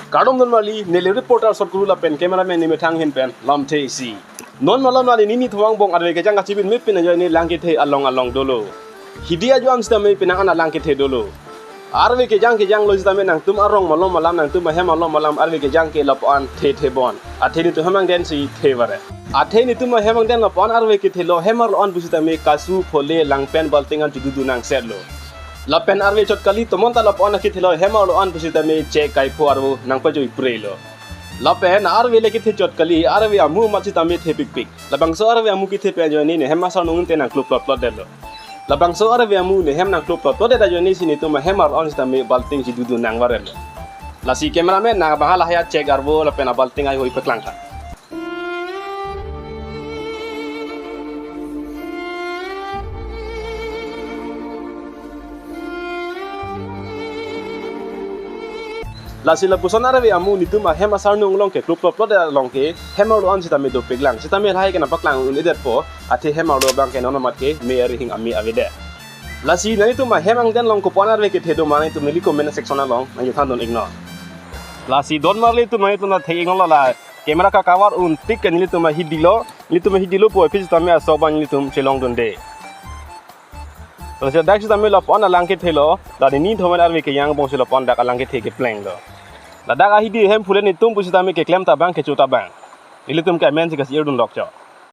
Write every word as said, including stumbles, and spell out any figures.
Kardom don marli, neli reporter Sot Kuru lapen cameraman ni methang ahin pen Lamthe isi. Non malom nali nini thomang bong arve kejang kachibin mepin ajoine lang kethe along along dolo. Hidi ajo an sitame penang an alang kethe dolo. Arve kejang kejang lo sitame nangtum arong malom malam, nangtum ahem malom malam arve kejang ke lapu-an the the bon. Athe netum hem angden si the vare. Athe netum ahem angden lapu-an arve kethelo hem arlo an pusitame kasu, phole, langpen, balting an chududu nangsetlo. Lapen arve chot kali tomon ta lapu-an akethelo hem arlo an pusitame chek, kaipho arvo nangpajoi prelo. Lapen arve le kethe chot kali, arve amu amat sitame thepikpik. Labangso arve amu kethe pen ajoine ne hem asarnung te nangklup plot plot detlo. Labangso arve amu ne hem nangklup plot plot det ajoine si netum ahem arlo an sitame balting chududu nangvarelo. Lasi cameraman nang abang lahai achek arvo lapen abalting ai hoi paklang tha. Lasi lapuson arve amu netum ahem asarnung along ke klup plot plot along ke hem arlo an sitame dopiklang. Sitame lahai ke nangpaklang un-edetpo, athe hem arlo abang ke non amat ke me arihing ame avedet. Lasi nanglitum ahem angden along kopuan arve kethe do ma nanglitum neli comment section along nangthan dun iknon. Lasi don marli atum nanglitum ta thek iknon lo la. Camera ka cover un tik ke nelitum ahidi lo, nelitum ahidi lo po, phi sitame aso abang nelitum chelong dunde. Lasi dak sitame lapu-an alang kethelo, la nini thomang arve kejang bong si lapu-an dak alang kethe kepleng lo. Ladak ahidi hem phule netum pusitame keklem ta abang kecho ta abang. Nelitum ke amen si kasi irdun lok cho.